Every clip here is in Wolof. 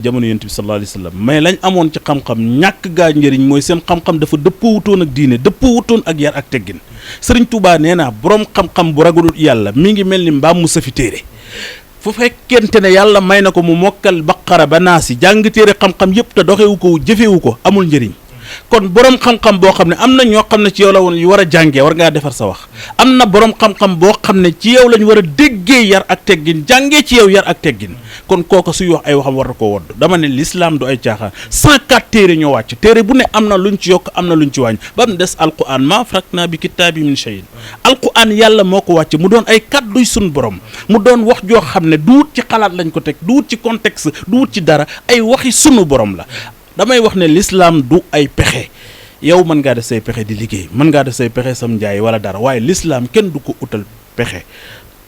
jamono yonent bi sallallahu alayhi wa sallam mais lañ amoon ci xam-xam ñàkk gaa njëriñ mooy seen xam-xam dafa dëppoo wutoon ak diine dëppoo wutoon ak yar ak teggin Sëriñ Tuubaa nee naa boroom xam-xam bu ragalul yàlla mi ngi mel ni mbaam mu safi téere fu fekkente ne yàlla may na ko mu mokkal baqara ba naasi jàng téere xam-xam yëpp te doxewu ko jëfewu ko amul njëriñ kon borom xam-xam boo xam ne am na ñoo xam ne ci yow la woon yu war a jàngee war ngaa defar sa wax am na borom xam-xam boo xam ne ci yow lañ war a déggee yar ak teggin jàngee ci yow yar ak teggin kon kooka suy wax ay waxam war na koo wodd dama ne l'islam du ay caaxaan 104 téere ñoo wàcc téere bu ne am na luñ ci yokk am na luñ ci wàññ ba mu des alquran ma farakna bi kitaabi min shay'in alquran yàlla moo ko wàcc mu doon ay kàdduy sun borom mu doon wax joo xam ne du wut ci xalaat lañ ko teg du wut ci contexte du wut ci dara ay waxi sunu borom la damay wax ne l'islam du ay pexe yow mën ngaa def say pexe di liggéey mën ngaa def say pexe sam njaay wala dara waaye l'islam kenn du ko utal pexe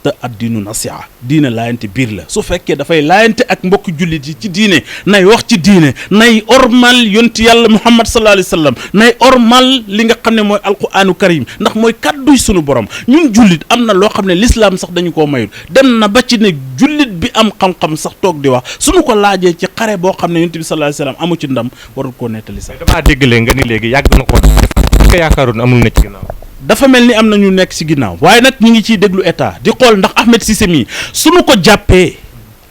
te addinu nasiha diine laayante biir la su fekkee dafay laayante ak mbokki jullit yi ci diine nay wax ci diine nay ormal yonti yàlla muhammad sallallahu alayhi wa sallam nay ormal li nga xam ne mooy alquranu karim ndax mooy kàdduy sunu borom ñun jullit am na loo xam ne l'islam sax dañu koo mayul dem na ba ci ne jullit bi am xam-xam sax toog di wax suñu ko laajee ci xare boo xam ne yonti bi sallallahu alayhi wa sallam amu ci ndam warul koo nettali sax. damaa dégg léegi nga ni léegi yàgg na ko def nga yaakaaroon amul na ci ginnaaw. dafa mel ni am na ñu nekk ci ginnaaw waaye nag ñu ngi ciy déglu état di xool ndax Ahmed Cissé mii suñu ko jàppee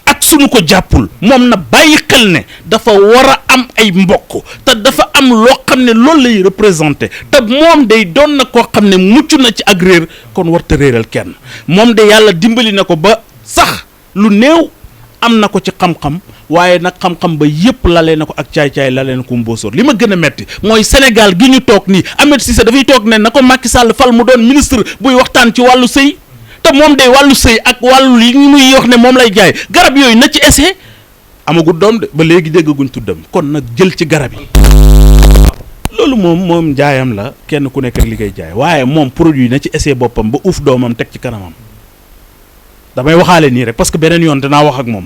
ak suñu ko jàppul moom na bàyyi xel ne dafa war a am ay mbokk te dafa am loo xam ne loolu lay représenté te moom day doon na koo xam ne mucc na ci ak réer kon warta réeral kenn moom de yàlla dimbali na ko ba sax lu néew am na ko ci xam-xam waaye nag xam-xam ba yëpp lalee na ko ak caay-caay lalee na ko mbóosóor li ma gën a metti mooy Sénégal gi ñu toog nii Ahmed Cissé dafay toog ne na ko Macky Sall fal mu doon ministre buy waxtaan ci wàllu sëy te moom de wàllu sëy ak wàllu li muy wax ne moom lay jaay garab yooyu na ci essayé amagut doom de ba léegi déggaguñ tuddam kon nag jël ci garab yi loolu moom jaayam la kenn ku nekk ak li ngay jaay waaye moom produit na ci essayé boppam ba uuf doomam teg ci kanamam damay waxaale nii rek parce que beneen yoon danaa wax ak moom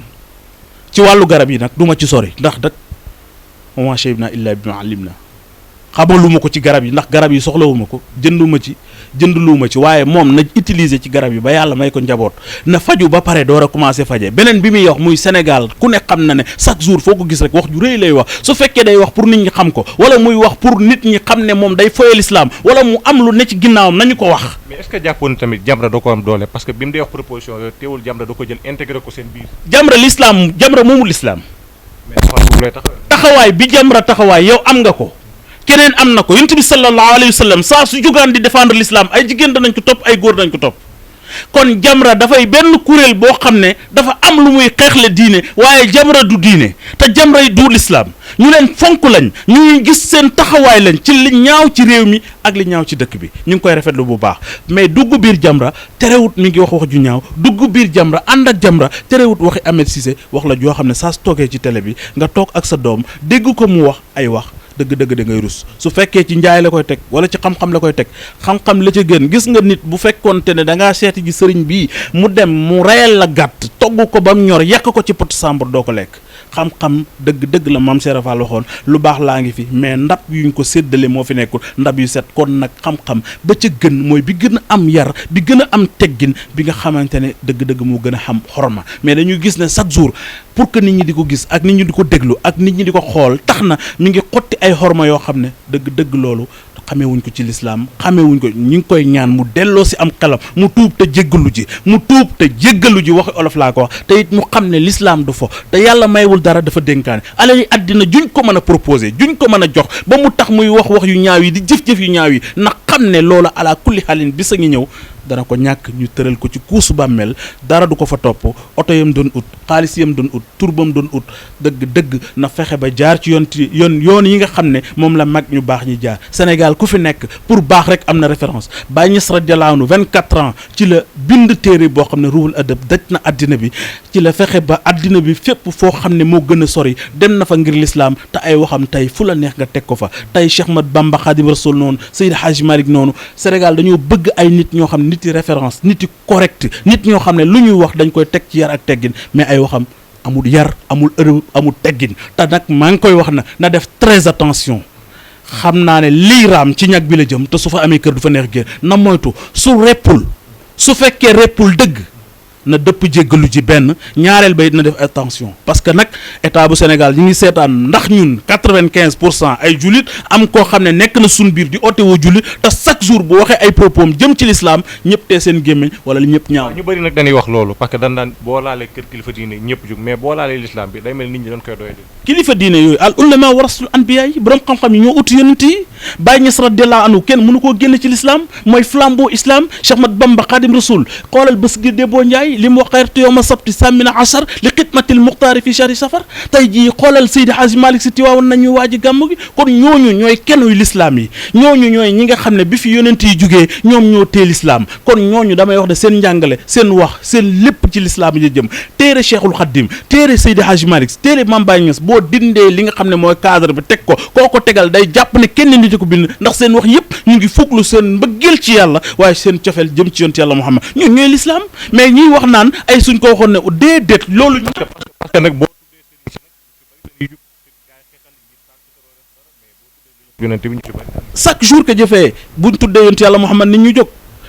ci wàllu garab yi nag du ma ci sori ndax dak ma shahidna illa bima alimna xamaluma ko ci garab yi ndax garab yi soxlawuma ko jëndluuma ci waaye moom na utiliser ci garab yi ba yàlla may ko njaboot na faju ba pare door a commencé faje beneen bi muy wax muy Sénégal ku ne xam na ne chaque jour foo ko gis rek wax ju rëy lay wax su fekkee day wax pour nit ñi xam ko wala muy wax pour nit ñi xam ne moom day foye l'islam wala mu am lu ne ci ginnaawam nañu ko wax. mais est-ce que jàppoon tamit Jamra da ko am doole parce que bi mu dee wax proposition yooyu teewul Jamra da ko jël intégré ko seen biir. Jamra moomul l'islam mais taxawaay bi Jamra taxawaay yow am nga ko. keneen am na ko yonent bi sallallahu alayhi wa sallam saa su jógaan di défendre l'islam ay jigéen danañ ko topp ay góor dañ ko topp kon Jamra dafay benn kuréel boo xam ne dafa am lu muy xeexle diine waaye Jamra du diine te Jamra yi du l'islam ñu leen fonk lañ ñu ngi gis seen taxawaay lañ ci li ñaaw ci réew mi ak li ñaaw ci dëkk bi ñu ngi koy rafetlu bu baax mais dugg biir Jamra terewut mi ngi wax ju ñaaw dugg biir Jamra ànd ak Jamra terewut waxi Ahmed Cissé wax la joo xam ne saa su toogee ci télé bi nga toog ak sa doom dégg ko mu wax ay wax dëgg-dëgg da ngay rus su fekkee ci njaay la koy teg wala ci xam-xam la koy teg xam-xam la ca gën gis nga nit bu fekkoonte ne da ngaa seeti ji sëriñ bii mu dem mu reyal la gàtt togg ko ba mu ñor yàq ko ci pot sàmbur doo ko lekk xam-xam dëgg-dëgg la maam Serap Fall waxoon lu baax laa ngi fi mais ndab yuñ ko séddale moo fi nekkul ndab yu set kon nag xam-xam ba ca gën mooy bi gën a am yar bi gën a am teggin bi nga xamante ne dëgg-dëgg moo gën a xam xorma mais dañuy gis ne chaque jour pour que nit ñi di ko gis ak nit ñi di ko déglu ak nit ñi di ko xool tax na mi ngi xotti ay xorma yoo xam ne dëgg-dëgg loolu xamee wuñ ko ci lislaam xamee wuñ ko ñu ngi koy ñaan mu delloo si am xelam mu tuub te jéggalu ji waxi olof laa ko wax te it mu xam ne lislaam du fo te yàlla maywul dara dafa dénkaane alali àddina juñ ko mën a proposé juñ ko mën a jox ba mu tax muy wax yu ñaaw yi di jëf-jëf yu ñaaw yi na xam ne loola ala kulli xalin bis a ngi ñëw dana ko ñàkk ñu tëral ko ci kuusu bàmmeel dara du ko fa topp oto yam doon ut xaalis yam doon ut turbam doon ut dëgg na fexe ba jaar ci yoon yi nga xam ne moom la mag ñu baax ñi jaar Sénégal ku fi nekk pour baax rek am na référence Baye Niass radiyallahu anhu 24 ans ci la bind téere boo xam ne ruhul adab daj na addina bi ci la fexe ba addina bi fépp foo xam ne moo gën a sori dem na fa ngir l'islam te ay waxam tey fu la neex nga teg ko fa tey Cheikh Ahmad Bamba Khadim Rasoul noonu Seydi Hadji Malick noonu Sénégal dañoo bëgg ay nit ñoo xam ne nit yi référence nit yi correct nit ñoo xam ne lu ñuy wax dañ koy teg ci yar ak teggin mais ay waxam amul yar amul ërëb amul teggin te nag maa ngi koy wax na def très attention xam naa ne lii raam ci ñag bi la jëm te su fa amee kër du fa neex génn na moytu su fekkee reppul dëgg na dëpp jéggalu ji benn ñaareel ba it na def attention parce que nag état bu Sénégal ñi ngi seetaan ndax ñun 95% ay jullit am koo xam ne nekk na suñ biir di oote woo jullit te chaque jour bu waxee ay propos jëm ci l'islam ñëpp tee seen gémmiñ wala li ñëpp ñaaw. ñu bëri nag dañuy wax loolu parce que dañ daan boo laalee kër kilifa diine ñëpp jóg mais boo laalee l'islam bi day mel nit ñi dañ koy doyal. kilifa diine yooyu al ulama warasul anbiya yi borom xam-xam yi ñoo uti yonent yi Baye Niass radiyallahu anhu kenn mënu koo génn ci l'islam mooy flambeau islam Cheikh Ahmad Bamba Khadim Rasoul xoolal bés gi Debbo Ndiaye li mu wax xayrtu yawma sabti samina ashar li xidmatil muxtaari fi shahri safar tey jii xoolal Seydi Hadji Malick Sy Tiwaawan nañu waaji gàmmu gi kon ñooñu ñooy kenuy l'islam yi ñooñu ñooy ñi nga xam ne bi fi yonent yi jugee ñoom ñoo tee l'islam kon ñooñu damay wax de seen njàngale seen wax seen lépp ci l'islam yi jëm téere Cheikhul Khadim téere Seydi Hadji Malick Sy téere Mame Baye Niass boo dindee li nga xam ne mooy cadre bi teg ko koo ko tegal day jàpp ne kenn nit ko bind ndax seen wax yëpp ñu ngi fuklu seen mbëggeel ci yàlla waaye seen cofeel jëm ci yonent yàlla Muhammad ñun ñooy l'islam mais ñiy wax naan ay suñ ko waxoon ne déedéet loolu parce que nag boo chaque jour que jëfee buñ tuddee yonent yàlla Muhammad nit ñu jóg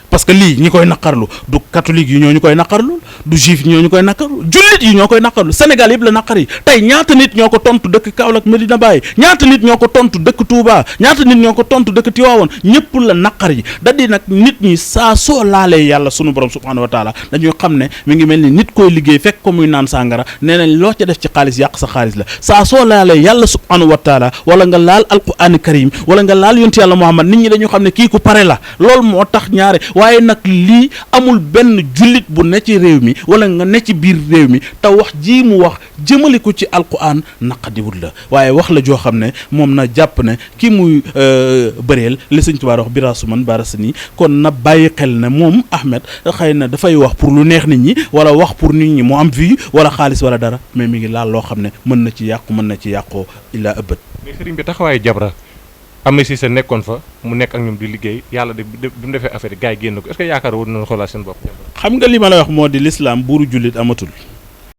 parce que lii ñi koy naqarlu du catholique yi ñoo ñu koy naqarlu du juif yi ñoo ñu koy naqarlu jullit yi ñoo koy naqarlu Sénégal yëpp la naqar yi tey ñaata nit ñoo ko tontu dëkk Kaolack Medina Baye ñaata nit ñoo ko tontu dëkk Touba ñaata nit ñoo ko tontu dëkk Tivaouane ñëpp la naqar yi da di nag nit ñi saa soo laalee yàlla sunu borom subhanahu wa taala dañuy xam ne mi ngi mel ni nit koy liggéey fekk ko muy naan sàngara nee nañ loo ca def ci xaalis yàq sa xaalis la saa soo laalee yàlla subhanahu wa taala wala nga laal alquraan karim wala nga laal yonent yàlla Muhammad nit ñi dañu xam ne kii ku pare la loolu moo tax ñaare waaye nag lii amul benn jullit bu ne ci réew mi wala nga ne ci biir réew mi te wax ji mu wax jëmale ko ci alquran naqadiwul la waaye wax la joo xam ne moom na jàpp ne kii muy bëreel li Sëñ Tuubaa wax biraasu man barasa nii kon na bàyyi xel ne moom Ahmed xëy na dafay wax pour lu neex nit ñi wala wax pour nit ñi mu am vie wala xaalis wala dara mais mi ngi laal loo xam ne mën na ci yàqu mën na ci yàqoo illaa ëbbët. mais sëriñ bi taxawaayu Jabra am na si sa nekkoon fa mu nekk ak ñoom di liggéey yàlla de bi mu defee affaire yi gars yi génn ko est-ce que yaakaar woon nañu xoolaat seen bopp. xam nga li ma la wax moo di l'islam buuru jullit amatul.